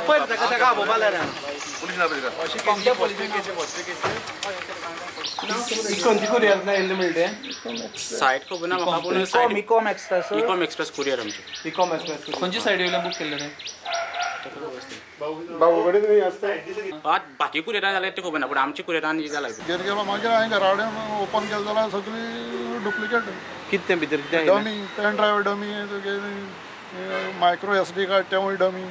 आपय ताका ताका आपोवपा जाय. खंयची कुरियर येयल्ले म्हणटा तें? सायट खबर ना म्हाका, पूण इकॉम एक्सप्रेस, इकॉम एक्सप्रेस कुरियर आमची. इकॉम एक्सप्रेस खंयची सायटी वयल्यान बूक केल्लें तें? बाबू कडेन तुमी आसता. बाकी कुरियरान जाल्यार तें खबर ना, पूण आमच्या कुरियरान जाला. घेवन गेलो मागीर हांवें घरा कडेन ओपन केलें जाल्यार सगळी डुप्लिकेट. कितें तें भितर कितें? डमी पेन ड्रायव्ह डमी, तुगे मायक्रो SD card तेवूय डमी,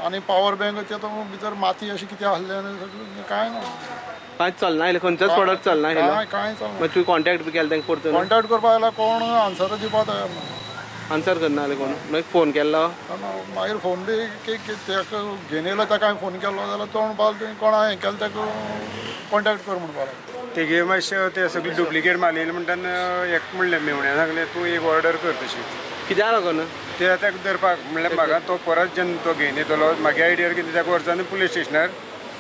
आनी पावर बँक ते तो भितर माती अशी कितें आसलें आनी सगळें कांय ना. कांयच चलना आयलें, खंयचोच प्रोडक्ट चलना आयलो. कांय कांय चलना. मागीर तुवें कॉन्टेक्ट बी केलें तांकां परतून? कॉन्टेक्ट करपाक जाल्यार कोण आन्सर दिवपाक तयार ना. आन्सर करना जालें कोण? मागीर फोन केल्लो? मागीर फोन बी ताका घेवन येयलो ताका हांवें फोन केल्लो जाल्यार तो म्हणपाक लागलो तुवें कोणा हें केलें ताका कॉन्टेक्ट कर म्हणपाक लागलो. तेगे मातशें ते सगळी डुप्लिकेट माल येयले म्हणटा एक म्हणलें मेवण्या सांगलें तूं एक ऑर्डर कर तशी. कित्याक लागून? ते ताका धरपाक म्हणल्यार म्हाका तो परत जेन्ना तो घेवन येतलो म्हागे आयडियार कितें ताका व्हरचो आनी पुलीस स्टेशनार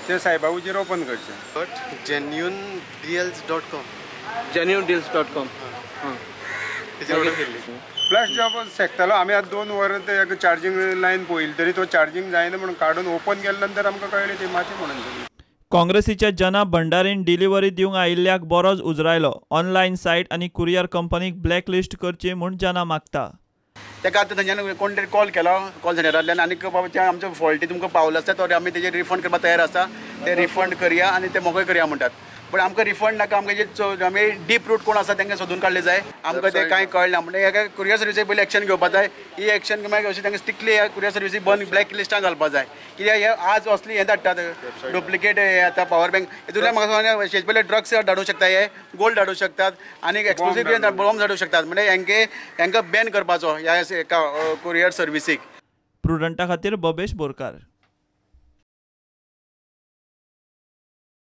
ते सायबा हुजीर ओपन करचें. But genuinedeals.com. genuinedeals.com. तेजेर ऑर्डर केल्ली. प्लस जॉब शेकतालो आमी आतां 2 वरां ते चार्जींग लायन पळयली तरी तो चार्जींग जायना म्हणून काडून ओपन केल्या नंतर आमकां कळ्ळें ती माती म्हणून सगळी. काँग्रेसीच्या जना भंडारीन डिलिव्हरी दिवंक आयिल्ल्याक बरोच उजरायलो. ऑनलायन सायट आनी कुरियर कंपनीक ब्लॅकलिस्ट करची म्हूण जना मागता. ताका आतां थंयच्यान कोण तरी कॉल केलो कॉल सेंटरांतल्यान आनी बाबा ते आमचो फॉल्टी तुमकां पावलो आसता तो आमी तेजेर रिफंड करपाक तयार आसा, ते रिफंड करया आनी ते मोकळे करया म्हणटात. पूण आमकां रिफंड नाका, आमकां जे आमी डीप रूट कोण आसा तांकां सोदून काडले जाय. आमकां तें कांय कळना म्हणटा ह्या कुरियर सर्विसीक पयलीं एक्शन घेवपाक जाय. ही एक्शन मागीर अशी तांकां स्ट्रिक्टली ह्या कुरियर सर्विसीक बंद ब्लॅक लिस्टान घालपाक जाय. कित्याक हे आज असली हें धाडटात डुप्लिकेट हे आतां पावर बँक हितूंतल्यान म्हाका सांगता हेजे पयलीं ड्रग्स धाडूंक शकता, हे गोल्ड धाडूंक शकतात आनी एक्सप्लोसीव बॉम्ब धाडूंक शकतात. म्हणजे हेंकां बॅन करपाचो ह्या कुरियर सर्विसीक. प्रुडंटा खातीर बबेश बोरकार.